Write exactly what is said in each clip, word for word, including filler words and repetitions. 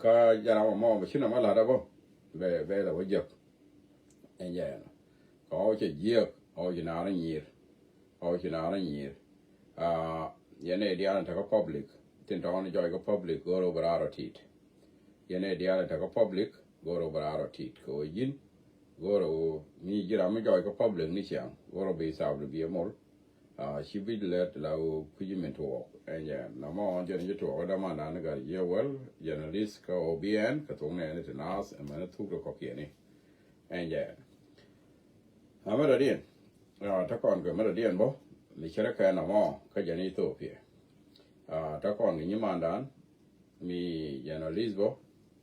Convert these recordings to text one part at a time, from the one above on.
Kä jɛ ram mɔ mɛ ci nɔmɔ lat ɛ bä bɛ bɛ lɛ wä jiäk. Ɛn jɛ ɛn kɛ ɣɔw cɛ jiäk ɣɔw ci naar nyir. Ɣɔw ci naar nyir. Yɛn ɛ diaal in tekɛ public tin tɔɔn jɔc kä public go̱o̱r wä bɛ raar ɔ tit. Yɛn ɛ diaal in tekɛ public go̱o̱r wä bɛ raar ɔ tit kɛ wä ji̱n. Go̱o̱r wä mi ji̱ ram mi jɔc kä public ni ciaŋ go̱o̱r wä bi thaap di bi ɛ mol. Ci bi lɛt la wä kui̱ min tuɔɔk ɛn jɛ nɔmɔ jɛn ji̱ tuɔɔk dämandan ni gat jiɛ wäl jɛn lis kä O B N kɛ thok nɛɛni ti naath ɛmɛni thuk ti kɔkiɛni. Ɛn jɛ ɛn amɛ dɔ̱diɛn. Te kɔn kɛ mɛ dɔ̱diɛn bä mi cärɛ kɛ nɔmɔ kä jɛn Ethiopia. Te kɔn kɛ nyimandan mi jɛn lis bä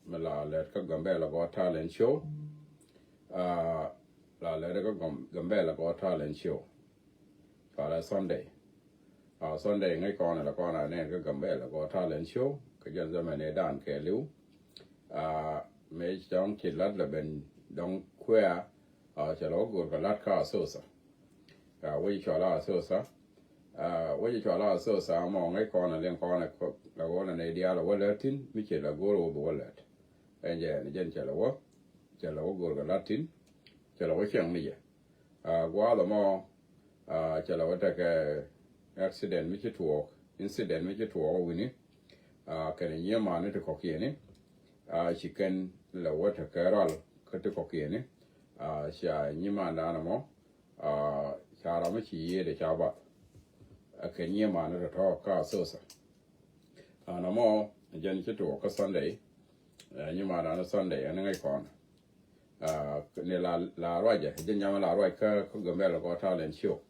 mi la lɛt kä Gambɛla Got Talent Show. La lɛt kä Gambɛla Got Talent Show. Cualɛ Sunday. Sunday ŋäc kɔn ala kɔn a nɛn kä Gambɛla Got Talent Show kä jɛn zaman ɛ dan kɛ liw. Mëë cɔŋ ci lat la ben dɔŋ kuɛɛ. Cɛ lɛ wä go̱o̱r kɛ lat kä Asosa. Wec cualɛ Asosa. Wec cualɛ Asosa mɔ ŋäc kɔn a liŋ kɔn a la wä la nɛy diaal a wä lät thi̱n mi ci la go̱o̱r wä bi wä lät. Ɛn jɛ ɛn jɛn cɛ lɛ wä cɛ lɛ wä go̱o̱r kɛ lat thi̱n. Cɛ lɛ wä ciɛŋ mi jɛ. Gua̱a̱th ɛmɔ cɛ lɛ wä tekɛ accident mi ci tuɔɔk, incident mi ci tuɔɔk wi̱ni. Kɛnɛ nyiee mani ti kɔ̱kiɛni ci kɛn lɛ wä tekɛ ral kä ti kɔ̱kiɛni. Ca nyimandan ɛmɔ ca ram mi ci yiëëdɛ ca bath. Kɛ nyiee mani tɔ̱tɔ̱ kä Asosa. Ɛn ɛmɔ jɛn ci tuɔɔk kä Sunday. Nyimandan Sunday ɛn ŋäc kɔn. Ni la la ruacɛ jɛ nyam la ruac kä kä Gambɛla Got Talent Show.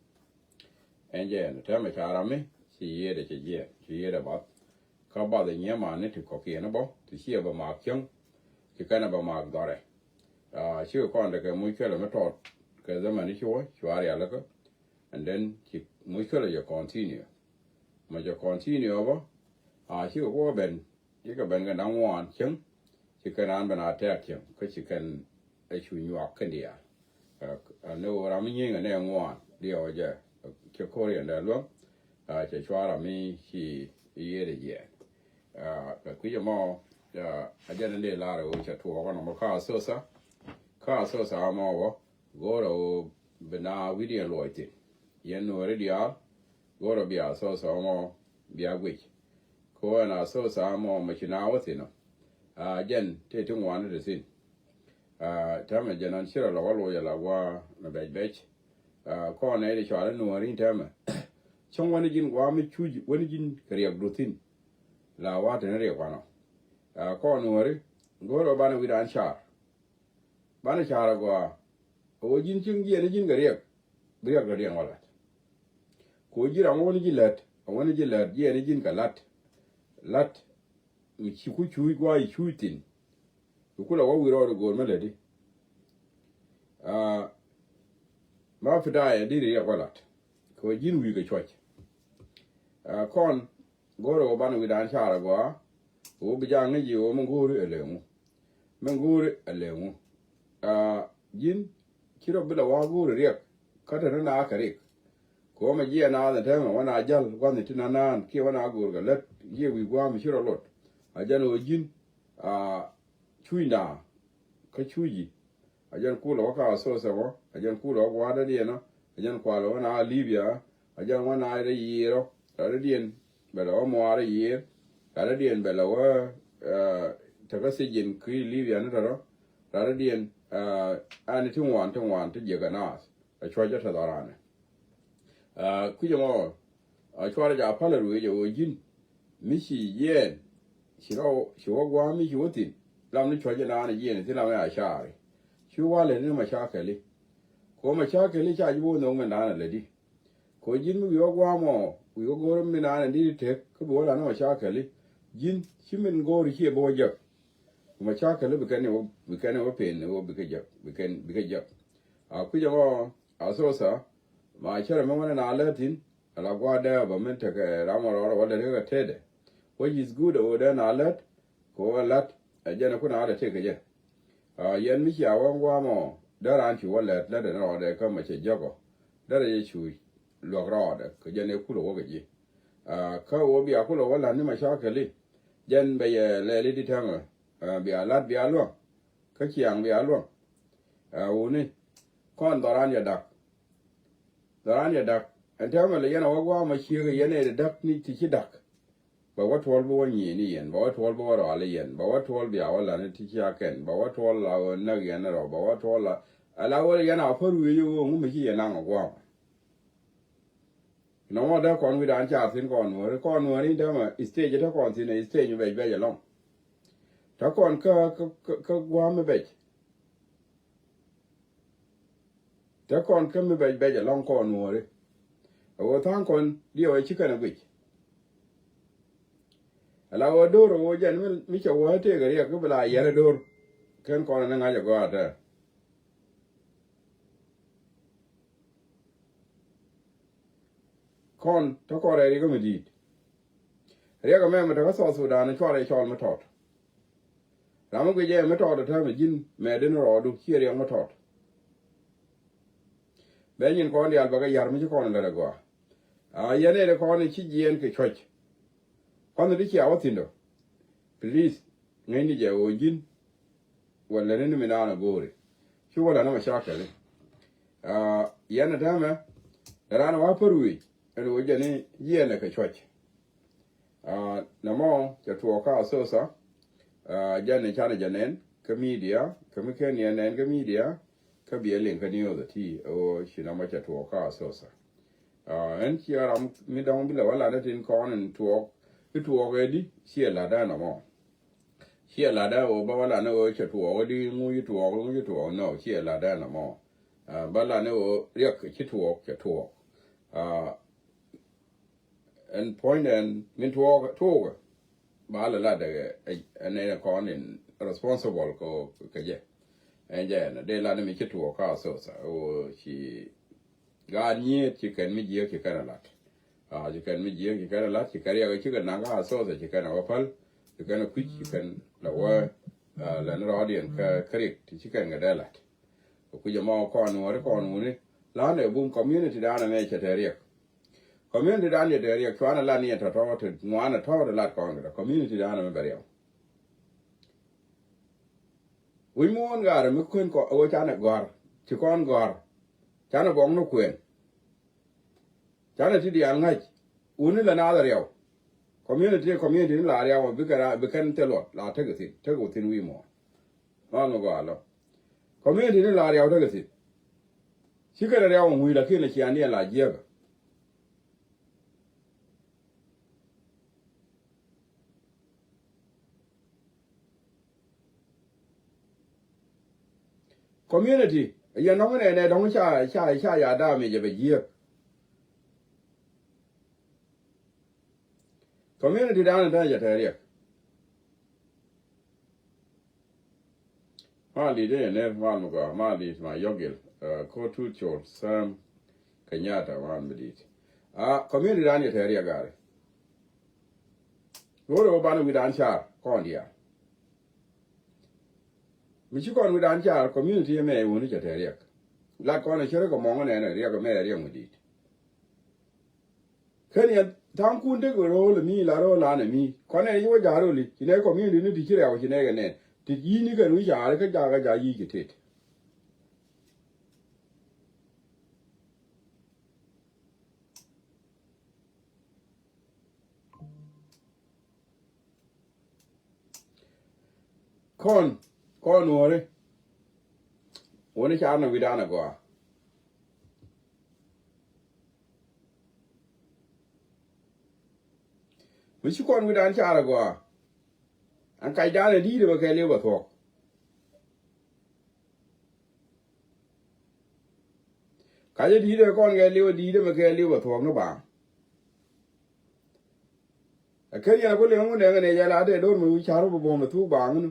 Ɛn jɛ ɛn tɛmɛ ca ram mi ci yiëëdɛ cɛ jiɛɛn ci yiëëdɛ bath. Kä bath ɛ nyiee mani ti kɔ̱kiɛn bä ti ciɛ bɛ maak cäŋ. Ci kɛnɛ bɛ maak dhɔrɛ. Ci kɔn tekɛ muc kɛlɛ mi tɔt kɛ dhamani ci wä cua rialikä. And then ci muc kɛlɛ jɛ continue. Mɛ jɛ continue bä. Ci kɛ kuɔ ben ci kɛ ben kɛ da̱ŋ ŋuan cäŋ. Ci kɛn an ben a tɛɛk cäŋ kä ci kɛn ɛ cu nyuak kɛn diaal. Ni ɣöö ram mi nyieŋ kɛ nɛ ŋuan diɛw jɛ cɛ ko̱r yɛn dee luäŋ. Cɛ cua̱r ram mi ci yiëëdɛ jiɛɛn. Kɛ kui̱c ɛmɔ a jɛn in dee lar ɛ ɣöö cɛ tuɔɔk ɛn ɔmɔ kä Asosa. Kä Asosa ɛmɔ wä go̱o̱rɛ ɣöö bi na wi̱diɛn luɔc thi̱n. Yɛn nuɔ̱ɔ̱ri diaal go̱o̱rɛ bia Asosa ɛmɔ bia guic. Kɛ ɣöö ɛn Asosa ɛmɔ mɛ ci na wä thi̱n ɔ. Jɛn tëë ti ŋuan ni te thi̱n. Täämɛ jɛn an cirɛ lɔ wä loc ala gua̱a̱ na bɛc bɛc. Kɔn nɛy ti cɔal i̱ nuɔ̱ɔ̱ri täämɛ. Cäŋ wäni ji̱n gua̱a̱ mi cuc wäni ji̱n kɛ riɛk duth thi̱n. La wa̱a̱ teni riɛk wanɔ. Kɔn nuɔ̱ɔ̱ri go̱o̱rɛ banɛ wi̱dan car. Banɛ car agɔaa. Ɛ wä ji̱n cieŋ jiɛn i̱ ji̱n kɛ riɛk. Bi riɛk dɔ̱diɛn wä la̱t. Kɛ wä ji̱ ram wäni ji̱ lät ɛ wäni ji̱ lät jiɛn i̱ ji̱n kɛ la̱t. La̱t mi ci ku cuuc gua̱a̱ i̱ cuuc thi̱n. Bi kulɛ wä wi̱i̱ rɔɔd i̱ go̱o̱r mi lätdi. Ma fi da̱a̱ ɛ diri riɛk wä la̱t kɛ wä ji̱n wi̱i̱ kɛ cuɔ̱c. Kɔn go̱o̱rɛ wä banɛ wi̱dan car agɔaa. Wä bi ja̱a̱ŋ ni ji̱ wä mi go̱o̱ri ɛ leŋu. Mi go̱o̱ri ɛ leŋu. Ji̱n ci rɔ bi lɛ wä go̱o̱ri riɛk kä te ni na kɛ rik. Kɛ wä mɛ jiɛ naath ni tɛmɛ wä na jäl gua̱thni ti na naan kiɛ wä na go̱o̱r kɛ lät jiɛ wi̱i̱ gua̱a̱m ci rɔ lot. A jɛn ɣöö ji̱n cuc na kä cuc ji̱. A jɛn kulɛ wä ka Asosa mɔ a jɛn kulɛ wä gua̱a̱r dädiɛn ɔ a jɛn kualɛ wä na Libia. A jɛn wä na rɛ yiir ɔ rɛ dädiɛn bɛ lɛ wä muaar rɛ yiir. Rɛ dädiɛn bɛ lɛ wä tekä sijin ki Libia ni tɔ̱tɔ̱. Rɛ dädiɛn ɛn ti ŋuan ti ŋuan ti jiäk ɛ naath. A cuɔ̱c ɛ tɛth ɔ ranɛ. Kui̱c ɛmɔ a cuarɛ ja päl a ruëëc ɛ ɣöö ji̱n mi ci jiɛɛn ci rɔ ci wä gua̱a̱m mi ci wä thi̱n. Lam ni cuɔ̱c ɛ naan ɛ jiɛɛn thi̱n lam ɛ a caari. Ci wä lɛt ni macakɛli. Kɛ ɣöö macakɛli ca ji̱ bi wä nhök min naan ɛ lätdi. Kɛ ɣöö ji̱n mi wi̱i̱ wä gua̱a̱m ɔ wi̱i̱ wä go̱o̱r min naan ɛ di̱t tek kä bi wä la ni macakɛli. Ji̱n ci min go̱o̱r ciɛ bi wä jek. Macakɛli bi kɛn ni wä bi kɛn ni wä pen ni wä bi kɛ jek bi kɛn bi kɛ jek. A kui̱c ɛmɔ Asosa ma cärɛ mi wänɛ na lät thi̱n. Ala gua̱a̱r dee bä min tekɛ ram ɔ rɔɔdɛ wä lät kɛ tëëdɛ. Which is good ɛ ɣöö dee na lät kɛ ɣöö ɛ la̱t ɛ jɛn ɛ kun a wä lät tëëkɛ jɛ. Yɛn mi cia wä gua̱a̱r mɔ dee raan ci wä lät lät ɛn rɔɔdɛ kä mɛ cɛ jäk ɔ. Derɛ jɛ cuuc luäk rɔɔdɛ kɛ jɛn ɛ kulɛ wä kɛ ji̱. Kä ɣöö bia kulɛ wä la̱t ni macakɛli. Jɛn bɛ yɛ lɛli di tɛmɛ. Ɛ, bia lat bia luäŋ. Kä ciaŋ bia luäŋ. Ɛ, wuni. Kɔn dhɔran yɛ dak. Dhɔran yɛ dak. Ɛn tɛmɛ lɛ yɛn a wä gua̱a̱ ma ciek yɛn ɛ dak ni ti ci dak. Bɛ wä tuɔl bi wä nyieni yɛn, bɛ wä tuɔl bi wä rɔali yɛn, bɛ wä tuɔl bia wä lani ti cia kɛn, bɛ wä tuɔl la wä näk yɛn rɔ, bɛ wä tuɔl la, ala wä yɛn a pär wi̱i̱ wä ŋu mi ci yɛn naŋ a guam. Nɔmɔ dee kɔn wi̱dan ca thi̱n kɔn nuɔ̱ri, kɔn nuɔ̱ri in tämɛ stage te kɔn thi̱n, stage mi bɛc bɛc ɛlɔŋ. Te kɔn kä, kä, kä, kä guam mi bɛc. Te kɔn kä mi bɛc bɛc ɛlɔŋ kɔn nuɔ̱ɔ̱ri. Ɛ ɣöö tha̱a̱ŋ kɔn diɛw ɛ ci kɛn ɛ guic. Ala ɣöö do̱r ɛ ɣöö jɛn mi, mi cɛ wä tëëk ɛ riɛk kä bi la yɛr ɛ do̱r. Kɛn kɔn ɛ ni ŋa̱c ɛ gɔaa tɛɛr. Kɔn te kɔn rɛy riɛk mi di̱i̱t. Riɛk ɛmɛ mi te kä South Sudan cuarɛ cɔl mi tɔt. Ram mi guic ɛ mi tɔt ɛ täämɛ ji̱n mɛɛtdin rɔɔdu ciɛ riɛk mi tɔt. Bɛ nyin kɔn diaal bɛ kɛ ya̱r mi ci kɔn lät ɛ gɔaa. A yɛn ɛ kɔn ci jiɛɛn kɛ cuɔ̱c. Kɔn di cia wä thi̱n dɔ. Please, ŋäcni jɛ ɣöö ji̱n. Wala ni ni mi naan a go̱o̱ri. Ci wala ni ma cakɛli. A yɛn ɛ täämɛ. Ɛ raan ɛ wa pär wi̱i̱. Ɛn ɣöö jɛ ni jiɛɛn ɛ kɛ cuɔ̱c. Aa, nɛmɔ cɛ tuɔɔk kä Asosa. Aa, jɛn ni canɛ jɛ nɛn kä media, kä mi ken yɛ nɛn kä media, kä biɛ liŋ kä news ɛ ti ɣöö ci nɛmɔ cɛ tuɔɔk kä Asosa. Aa, ɛn ciɛ ram mi dɔ̱ŋ bi lɛ wä lat ni tin kɔn in tuɔɔk, i̱ tuɔɔk ɛ di, ciɛ lat ɛn nɛmɔ. Ciɛ lat ɛn ɣöö bä wä lat ni ɣöö cɛ tuɔɔk ɛ di, ŋu ci tuɔɔk, ŋu ci tuɔɔk, no, ciɛ lat ɛn nɛmɔ. Aa, bä lat ni ɣöö riɛk ci tuɔɔk, cɛ tuɔɔk. Aa, Ɛn puɔ̱nydɛ ɛn min tuɔɔk tuɔɔk. Ba lɛ lat ɛ ɛn ɛn kɔn in responsible kɛ kɛ jɛ. Ɛn jɛ ɛn dee lat ni mi ci tuɔɔk kä Asosa ɣöö ci gaat nyiet ci kɛn mi jiääk ci kɛn ɛ lat. Aa, ci kɛn mi jiääk ci kɛn ɛ lat, ci kɛn riɛk ci kɛn naŋ kä Asosa ci kɛn ɛ wä päl, ci kɛn ɛ kui̱c ci kɛn lɛ wä, aa, lɛ ni rɔɔdiɛn kä, kä riɛk ti ci kɛn kɛ dee lat. Kɛ kui̱c ɛmɔ kɔn wä ri kɔn wuni. Lan ɛ bum community dan ɛmɛ cɛ te riɛk. Community dan yɛ te riɛk cuanɛ lat ni yɛ tɔ̱tɔ̱ te ŋuanɛ tɔ̱ te lat kɔn kɛ tɔ community dan ɛmɛ bɛ riɛk. Wi̱c muɔ̱ɔ̱n gaarɛ mi kuën kɔ ɛ wä canɛ gɔ̱a̱r ci kɔn gɔ̱a̱r. Canɛ buɔ̱ŋ ni kuën. Canɛ ti diaal ŋa̱c wuni lɛ naath riɛw. Community, community ni la riɛw bikɛ ra, bikɛn thil luɔt la tekɛ thi̱n, tekɛ thi̱n wi̱i̱ muɔ̱ɔ̱n. Ɣän mi gɔaa lɔ. Community ni la riaw tekɛ thi̱n. Cikɛ rɛ riaw ŋui̱ lakin a cian ni a la jiäkä. Community yɛn dɔ̱ŋ nɛnɛ dɔ̱ŋ ca, ca, ca ya damage bɛ jiäk. Community dan in tɛn jɛ tɛ riɛk. Mal dit in ner mal mi gɔaa, mal dit ma yɔgil, ko tut col Sam Kenyatta mal mi dit. A community dan jɛ tɛ riɛk gari. Wore wä banɛ wi̱dan car kɔn diaal. Mi ci kɔn wi̱dan car community mɛ wuni cɛ tɛ riɛk. Lat kɔn a cɛ riɛk kɛ mɔŋ nɛn riɛk mɛ riɛk mi dit. Ken yɛn tha̱a̱ŋkun tek ro̱o̱l mi la ro̱o̱l lan mi kɔn nɛn ci wä ja̱a̱r ro̱o̱l ci nɛ community ni ti ci rɛw ci nɛ kɛ nɛn ti yi̱ ni kɛn wi̱c ca̱a̱r kä jakä ja̱ yi̱ ci tet. Kɔn, kɔn nuɔ̱ɔ̱ri. Wuni car ni wi̱dan agɔaa. Mi ci kɔn wi̱dan car agɔaa. An kacdan ɛ di̱i̱t ɛ bɛ kɛ liw bɛ thuɔ̱k. Kacä di̱i̱t ɛ kɔn kɛ liw ɛ di̱i̱t ɛ bɛ kɛ liw bɛ thuɔ̱k ni baaŋ. Ɛ ken yɛn ku liŋ ŋun dɛŋ ɛ nɛ jɛ la te do̱r mi wi̱c ca̱r wä bɛ buɔ̱m ɛ thuk baaŋ ni.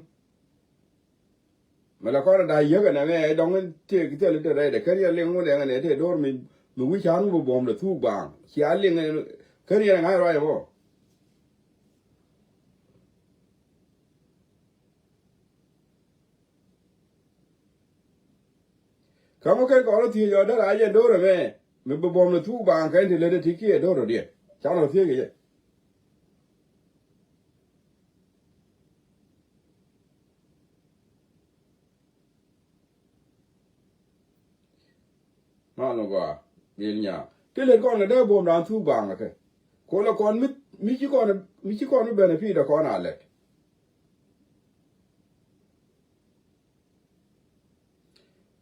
Mɛ la kɔn a da̱a̱ yäk ɛnɛ mɛ ɛ dɔ̱ŋ in tëëk thil in te rɛydɛ ken yɛn liŋ ŋun dɛŋ ɛnɛ te do̱r mi, mi wi̱c ca̱r ŋun bi buɔ̱m lɛ thuk baaŋ cia liŋ ɛn ken yɛn ɛ ŋa̱c ruac ɛmɔ. Kä ŋu ken kɔn rɔ thiec ɔ dära jɛ do̱r ɛmɛ mi bi buɔ̱m lɛ thuk baaŋ kɛn ti lät ɛ ti kiɛ do̱r rɔ diɛn can rɔ thiec kɛ jɛ. Mal mi gɔaa. Bil nyaa. Ti lɛt kɔn kɛ dee buɔ̱m dan thuk baaŋ kɛ. Ko la kɔn mi, mi ci kɔn, mi ci kɔn mi benefit kɔn a lɛt.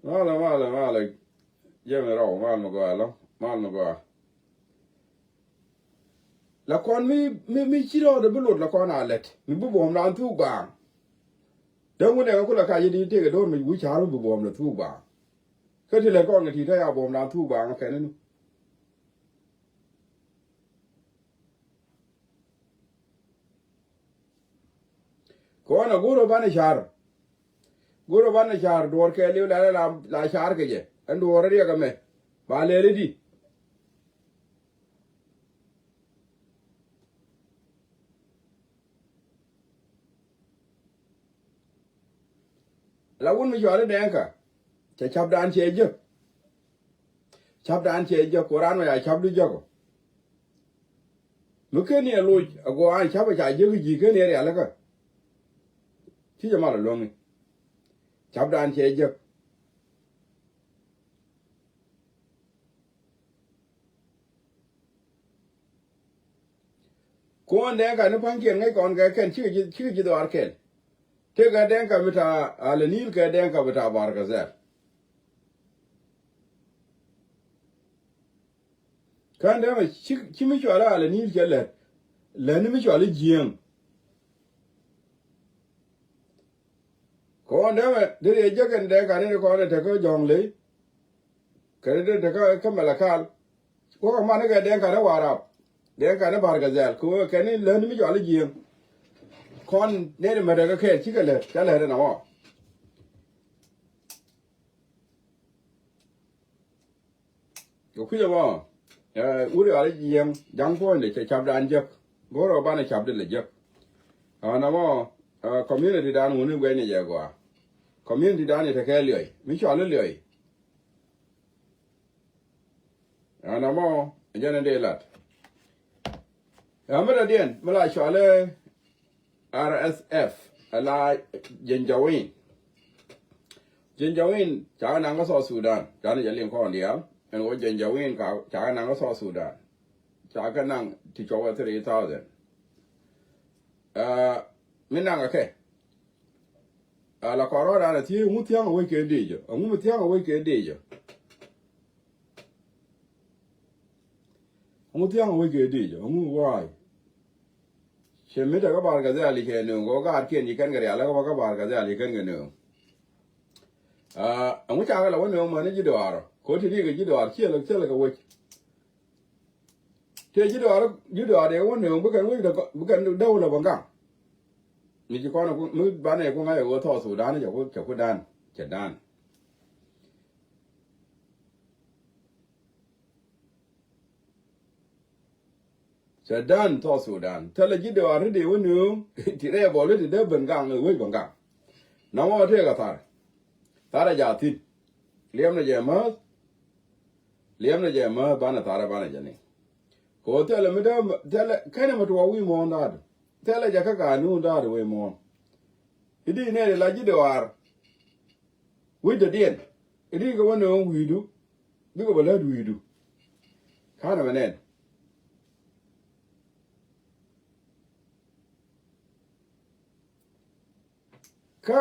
Malɛ, malɛ, malɛ. Jɛmɛ rɔw, mal mi gɔaa lɔ, mal mi gɔaa. La kɔn mi, mi, mi ci rɔɔdɛ bi lot la kɔn a lɛt. Mi bi buɔ̱m dan thuk baaŋ. Dee ŋun ɛŋä kulɛ ka yi di tëëkɛ do̱r mi wi̱c ca̱r mi bi buɔ̱m dan thuk baaŋ. Kä ti lɛt kɔn kɛ ti te ya buɔ̱m dan thuk baaŋ kɛn ni. Kɔn a go̱r ɔ banɛ car. Go̱r ɔ banɛ car duɔ̱ɔ̱r kɛɛliw la la la car kɛ jɛ. Ɛn duɔ̱ɔ̱r riɛk ɛmɛ ba lɛri di. La wun mi cuali Dɛŋka. Cɛ capdan cɛ jek. Capdan cɛ jek ku raan wä ya cap du jek ɔ. Mi ken yɛ loc agɔ an cap a ca jek ji̱ ken yɛ rialikä. Ci jɛ mal a luäŋi. Capdan cɛ jek. Kuɔn Dɛŋka ni pa̱ŋkiɛn ŋäc kɔn kɛ kɛn cikɛ ji̱, cikɛ ji̱ dhɔaar kɛl. Tëëkɛ Dɛŋka bi ta̱a̱ alɛ ni̱i̱l kɛ Dɛŋka bi ta̱a̱ Bar Gazal. Kän dee mɛ ci, ci mi cual alɛ ni̱i̱l cɛ lɛt. Lɛt ni mi cual i̱ jiääŋ. Kɔn dee mɛ dee riɛ jek kɛn Dɛŋka ni kɔn ɛ tekä Jɔ̱ɔ̱ŋ ley. Kɛn dee tekä kä Malakal. Wä kɛ man ni kɛ Dɛŋka ni Warap. Dɛŋka ni Bar Gazal kɛ wä kɛn ni lät ni mi cual i̱ jiääŋ. Kɔn nɛn mɛ tekä kɛɛl cikɛ lät ca lät ɛn awɔ. Kɛ kui̱ ɛmɔ wuri ɣal i̱ jiääŋ ja̱ŋ puɔ̱nydɛ cɛ capdan jek. Go̱rɛ banɛ capdi lɛ jek. Ɛn ɛmɔ community dan wuni guɛny ni jɛ gɔaa. Community dan i̱ tekɛ liɔy mi cual i̱ liɔy. Ɛn ɛmɔ jɛn in dee lat. Ɛn mi dɔ̱diɛn mi la cualɛ R S F ala Janjaweed. Janjaweed ca kɛ naŋ kä South Sudan. Ca ni jɛ liŋ kɔn diaal ɛn wä Janjaweed ca kɛ naŋ kä South Sudan. Ca kɛ naŋ ti cuɔwɛ three thousand. Mi naŋ kɛ kɛ ala kɔn rɔɔdan a thiec ɛŋu thia̱ŋ a wec kɛ dee jɛ, ɛŋu mi thia̱ŋ a wec kɛ dee jɛ. Ɛŋu thia̱ŋ a wec kɛ dee jɛ, ɛŋu wa̱a̱y. Cɛ mi te kä Bar Gazal i̱ kɛ nööŋ kɛ wä gaatkiɛn ci kɛn kɛ rial kä wä kä Bar Gazal i̱ kɛn kɛ nööŋ. Ɛŋu ca kɛ la wä nööŋ mäni ji̱ dɔaarɔ kɛ wä ti ni kɛ ji̱ dɔaar ciɛ lɛ ciɛ lɛ kɛ wec. Tëë ji̱ dɔaar ji̱ dɔaar dee wä nööŋ bikɛn wec bikɛn däw lɛ bä gaŋ. Mi ci kɔn mi banɛ ku ŋa̱c ɛ ɣöö thɔɔk Sudan cɛ ku cɛ ku dan cɛ dan. Cɛ dan South Sudan thilɛ ji̱ dee ɣɔr ti dee wä nööŋ ti rɛɛ bɔl ti dee ben gaŋ wec ben gaŋ. Nɔmɔ tëëkɛ thar. Tharɛ jaa thi̱n. Liɛmnɛ jɛ määth. Liɛmnɛ jɛ määth banɛ tharɛ banɛ jɛ ni. Kɛ ɣöö thilɛ mi dee thilɛ kɛnɛ mi tuɔɔk wi̱i̱ muɔ̱ɔ̱n daadu. Thilɛ jɛ kä ka̱a̱ni wun daadu wi̱i̱ muɔ̱ɔ̱n. I̱di nɛɛni la ji̱ dee ɣɔr. Wi̱cdɛ diɛn i̱ di̱i̱ kɛ wä nööŋ wi̱i̱du. Bikɛ bä lät wi̱i̱du. Ka̱n ɛmɛ nɛn. Kä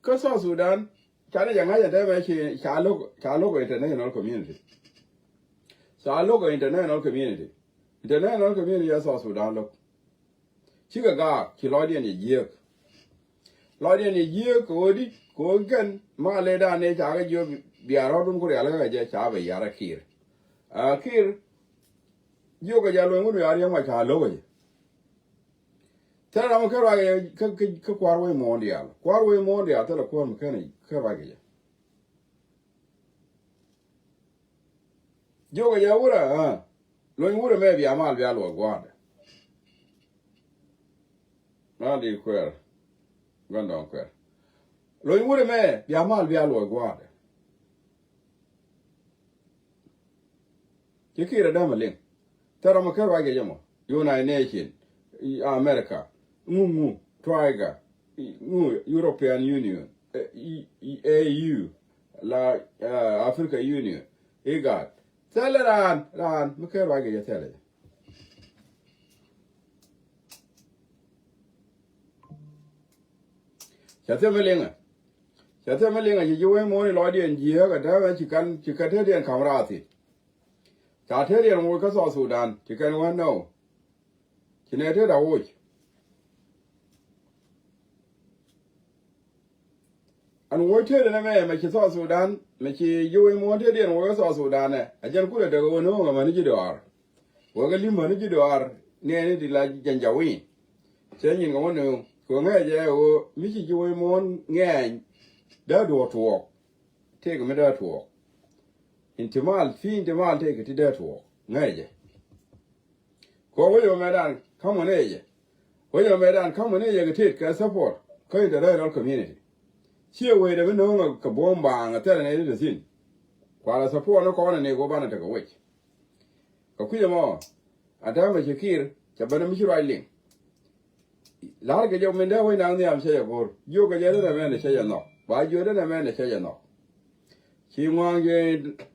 kä South Sudan canɛ jɛ ŋa̱c ɛ tɛmɛ ci ca lo̱k ca lo̱k international community. Ca lo̱k international community. International community ɛ South Sudan lo̱k. Cikɛ gaak ci lɔcdiɛn yɛ jiääk. Lɔcdiɛn yɛ jiääk kɛ ɣöö di kɛ ɣöö kɛn ma lëëdan ni ca kɛ jiök bia rɔ̱dun ku rialikä kɛ jɛ ca bɛ yar ɛ Kiir. A Kiir jiök kɛ jɛ luɔ̱ny wun wiaa riɛm ma ca lo̱k kɛ jɛ. Thilɛ ram mi kä ruac kɛ jɛ kä kua̱r wec muɔ̱ɔ̱n diaal kua̱r wec muɔ̱ɔ̱n diaal thilɛ kuäär mi kä ruac kɛ jɛ. Jiök kɛ jɛ wurɛ ɛ luɔ̱ny wurɛ mɛ bia mal bia luɔc gua̱a̱dɛ. Mal di kuɛɛr gua̱ndɔɔŋ kuɛɛr. Luɔ̱ny wurɛ mɛ bia mal bia luɔc gua̱a̱dɛ. Ci Kiir ɛ dämɛ liŋ. Thil ram mi kä ruac kɛ jɛ mɔ United Nation, America, ŋu ŋu, Troika, ŋu European Union, A U, la, eh, Africa Union, IGAD. Thilɛ raan, raan mi ker ruac kɛ jɛ thilɛ jɛ. Ca thil mi liŋɛ. Ca thil mi liŋɛ ci ji̱ wec muɔ̱ɔ̱n i̱ lɔcdiɛn jiääk ɛ täämɛ ci kan, ci kɛ tetdiɛn ka̱m raar thi̱n. Ca tetdiɛn woc kä South Sudan ci kɛn wä nɔw. Ci nɛ tet a woc. Ɛn woc tetdɛ nɛ mɛ mɛ ci South Sudan, mɛ ci ji̱ wec muɔ̱ɔ̱n tetdiɛn woc kä South Sudan ɛ. A jɛn kulɛ däk ɛ wä nööŋ amäni ji̱ dɔaar. Wä kɛ li̱m mäni ji̱ dɔaar nɛɛni ti la Janjaweed. Cɛ nyin kɛ wä nööŋ kɛ wä ŋäcɛ ɛ wä mi ci ji̱ wec muɔ̱ɔ̱n ŋɛɛny. Dee duɔ̱ɔ̱r tuɔɔk. Tëëkɛ mi dee tuɔɔk. Intimal, fi intimal tëëkɛ ti dee tuɔɔk. Ŋäcɛ. Kɛ wec ɔ mɛtdan ka̱mɔ nɛy jɛ. Wec ɔ mɛtdan ka̱mɔ nɛy jɛ kɛ tet kɛ support kä international community. Ciɛ wecdɛ mi no̱o̱ŋ kɛ buɔ̱m baaŋ ɛ thilɛ nɛy ti te thi̱n. Kualɛ support ni kɔn ɛ ni kɛ wä banɛ tekɛ wec. Kɛ kui̱c ɛmɔ a täämɛ ci Kiir cɛ ben mi ci ruac liŋ. La̱r kɛ jɛ min dee wec naŋ nhiam cɛ jɛ go̱r jiök kɛ jɛ dee nɛ mɛn cɛ jɛ nhɔk ba jiök dee nɛ mɛn cɛ jɛ nhɔk. Ci ŋua̱a̱ŋ jɛ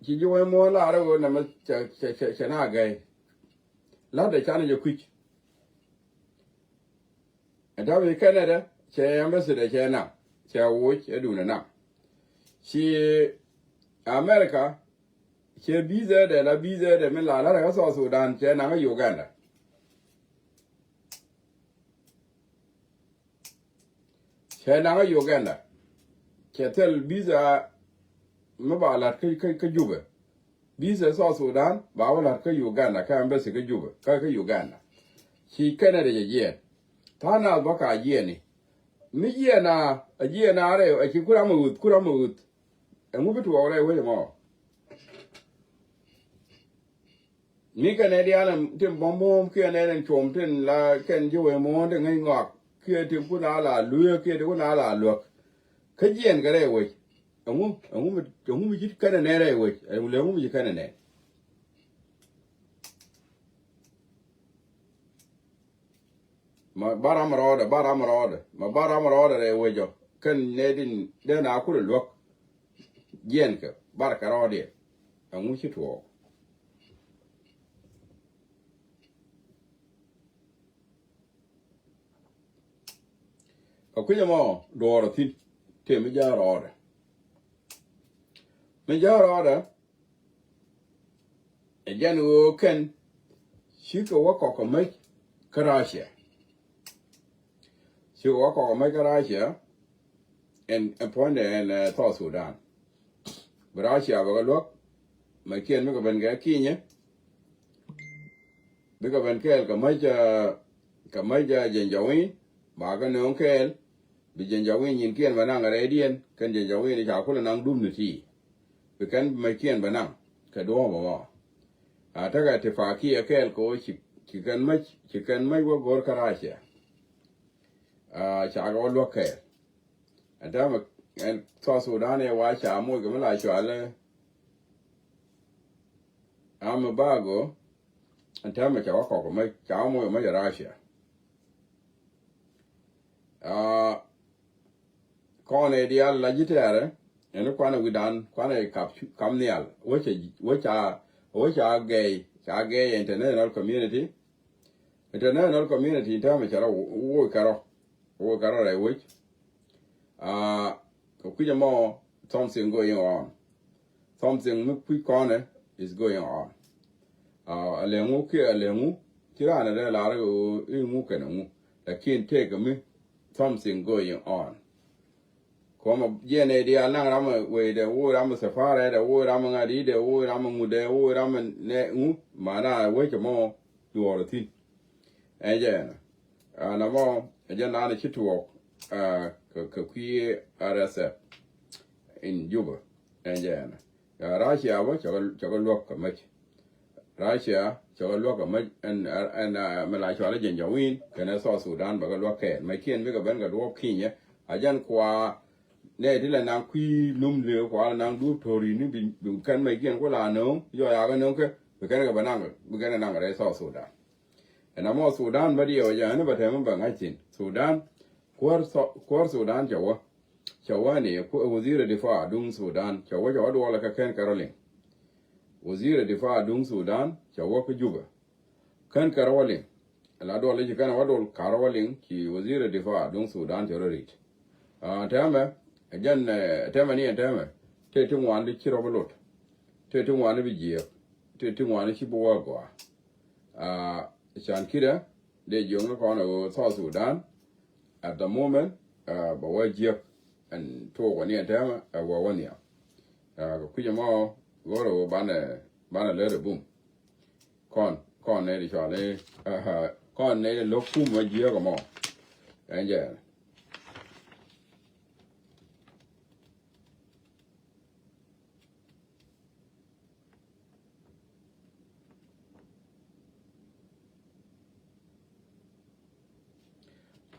ci jiök wec muɔ̱ɔ̱n la̱r ɛ ɣöö nɛ mɛ cɛ cɛ cɛ na gɛy. La̱t dee canɛ jɛ kui̱c. Ɛ däp i̱ Canada cɛ embassy dɛ cɛ naŋ cɛ woc ɛ duundɛ naŋ. Ci America cɛ visa dɛ la visa dɛ min la la̱t ɛ kä South Sudan cɛ naŋ kä Uganda. Cɛ naŋ kä Uganda. Cɛ thil visa mi ba la̱t kä kä kä Jubɛ. Visa South Sudan ba wä la̱t kä Uganda kä embassy kä Jubɛ kä kä Uganda. Ci Canada jɛ jiɛɛn. Tha̱a̱ŋ naath bä ka jiɛɛni. Mi jiɛɛn a a jiɛɛn a rɛy a ci kuram a ɣöth kuram a ɣöth. Ɛŋu bi tuɔɔk rɛy wec ɛmɔ. Mi kɛn ɛ diaal tin bɔm bɔm kiɛ nɛn ɛn cuɔm tin la kɛn ji̱ wee muɔ̱ɔ̱n tin ŋäc ŋɔak kiɛ tin kun a la lueek kiɛ tin kun a la luäk. Kä jiɛn kɛ rɛy wec. Ɛŋu ɛŋu mi ɛŋu mi ji̱ kɛn ɛ nɛn rɛy wec ɛŋu lɛ ɛŋu mi ji̱ kɛn ɛ nɛn. Ma ba ram rɔɔdɛ ba ram rɔɔdɛ ma ba ram rɔɔdɛ rɛy wec ɔ kɛn nɛy tin dee na kulɛ luäk. Jiɛn kɛ bar kɛ rɔɔdiɛn. Ɛŋu ci tuɔɔk. Kɛ kui̱c ɛmɔ duɔɔr ɔ thi̱n tëë mi ja̱a̱r rɔɔdɛ. Mi ja̱a̱r rɔɔdɛ. Ɛ jɛn ɣöö kɛn cikɛ wä kɔk kɛ mäc kä Russia. Cikɛ wä kɔk kɛ mäc kä Russia. Ɛn ɛn puɔ̱nydɛ ɛn ɛ South Sudan. Bi Russia bɛ kɛ luäk. Mɛ kiɛn bikɛ ben kɛ kinyɛ. Bikɛ ben kɛɛl kɛ mäc ɛ kɛ mäc ɛ Janjaweed. Ba kɛ nööŋ kɛɛl. Bi Janjaweed nyin kiɛn bɛ naŋ kɛ rɛydiɛn kɛn Janjaweed ca kulɛ naŋ dup ni ti. Bi kɛn bi mäc kiɛn bɛ naŋ kɛ duɔ̱ɔ̱p ɛmɔ. A tekɛ tifakiɛ kɛɛl kɛ ɣöö ci ci kɛn mäc ci kɛn mäc wä go̱r kä Russia. A ca kɛ wä luäk kɛɛl. Ɛn täämɛ ɛn South Sudan ɛ wa ca moc kɛ mi la cualɛ. Amɛ bago ɛn täämɛ ca wä kɔk kɛ mäc ca wä moc kɛ mäc ɛ Russia. Aa, kɔn ɛ diaal la ji̱ tɛɛrɛ ɛn kuanɛ wi̱dan kuanɛ kap cu- kap nhial wä ca wä ca wä ca gɛy ca gɛy international community. International community in täämɛ ca rɔ woc kärɔ woc kärɔ rɛy wec. Aa, kɛ kui̱c ɛmɔ something going on. Something mi kui̱c kɔnɛ is going on. Aa, alɛŋu kiɛ alɛŋu ci raan ɛ dee lar i̱ ŋu kɛn ŋu. Lakin tëëkɛ mi something going on. Kɔmɛ jiɛn ɛ diaal naŋ ramɛ wecdɛ woc ramɛ safarɛ dɛ woc ramɛ ŋa̱di̱dɛ woc ramɛ ŋutdɛ woc ramɛ nɛ ŋu. Mana wec ɛmɔ duɔɔr thi̱n. Ɛn jɛ ɛnɔ. Ɛn ɛmɔ ɛ jɛ naan ci tuɔɔk kɛ kui̱ R S F in Juba. Ɛn jɛ ɛnɔ. Russia bä cɛ kɛ luäk kɛ mäc. Russia cɛ kɛ luäk kɛ mäc ɛn ɛn mi la cualä Janjaweed kɛnɛ South Sudan bɛ kɛ luäk kɛɛl mäc kiɛn bikɛ ben kɛ duɔ̱ɔ̱p kinyɛ. A jɛn kua nɛ ti lɛ naŋ kui̱ lum lëë kua lɛ naŋ duɔ̱ɔ̱p to̱ri ni bi kɛn mäc kiɛn ku la nööŋ yɔ yakɛ nööŋ kɛ bi kɛn kɛ bɛ naŋ bi kɛn kɛ naŋ rɛy South Sudan. Ɛn amɔ Sudan bä diɛw jɛ ɛn bɛ tɛm bɛ ŋa̱c thi̱n Sudan. Kuäär Sudan cɛ wä. cɛ wä ni ku wazir difaa duŋ Sudan, cɛ wä cɛ wä duɔlɛ kɛ kɛn kɛ rɔ liŋ. Wazir difaa duŋ Sudan cɛ wä kä Juba. Kɛn kɛ rɔ wä liŋ. La duɔl i̱ ci kɛn wä duɔl ka rɔ wä liŋ ci wazir difaa duŋ Sudan cɛ rɔ ri̱t. Aa, tɛmɛ, ɛ jɛn, ɛ, tɛmɛ ni ɛn tɛmɛ. Tëë ti ŋuan di ci rɔ bi lot. Tëë ti ŋuan di bi jiɛɛk. Tëë ti ŋuan di ci bi wä gɔaa. Aa, can kidɛ, dee jiökni kɔn ɛ ɣöö South Sudan at the moment, aa, bɛ wä jiäk ɛn tuɔɔk wä ni ɛn tɛmɛ ɛ wä wä nhiam. Aa, kɛ kui̱c ɛmɔ ɣöö rɛ ɣöö banɛ, banɛ lät ɛ bum. Kɔn, kɔn nɛy ti cɔal i̱, aa, kɔn nɛy ti lo̱k kum wä jiäk ɛmɔ. Ɛn jɛ.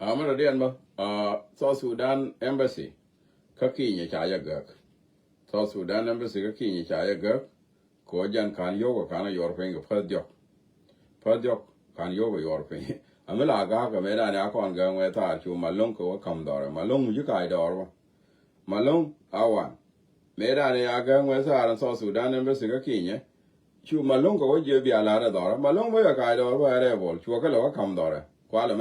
Aa, mi rɔ diɛn bä, aa, South Sudan Embassy kä Kinyɛ ca jɛ gäk. South Sudan Embassy kä Kinyɛ ca jɛ gäk. Kɛ ɣöö jɛn ka̱n yio̱w kɛ ka̱n a yuɔr piny kɛ päth diɔ̱k. Päth diɔ̱k ka̱n yio̱w kɛ yuɔr piny. Ami la ga̱a̱k kɛ mëëdan ya kɔn gäk ŋuɛ thaar cu Malɔŋ kɛ wä ka̱m dhɔrɛ. Malɔŋ mi ci ka̱c dɔɔr bä. Malɔŋ a wan. Mëëdan ya gäk ŋuɛ thaar in South Sudan Embassy kä Kinyɛ. Cu Malɔŋ kɛ wä jiɛ bia la̱t ɛ dhɔrɛ. Malɔŋ bä yɛ ka̱c dɔɔr bä ɛ rɛɛbɔl. Cuɔ kɛ lɛ wä ka̱m dhɔrɛ. Kualɛ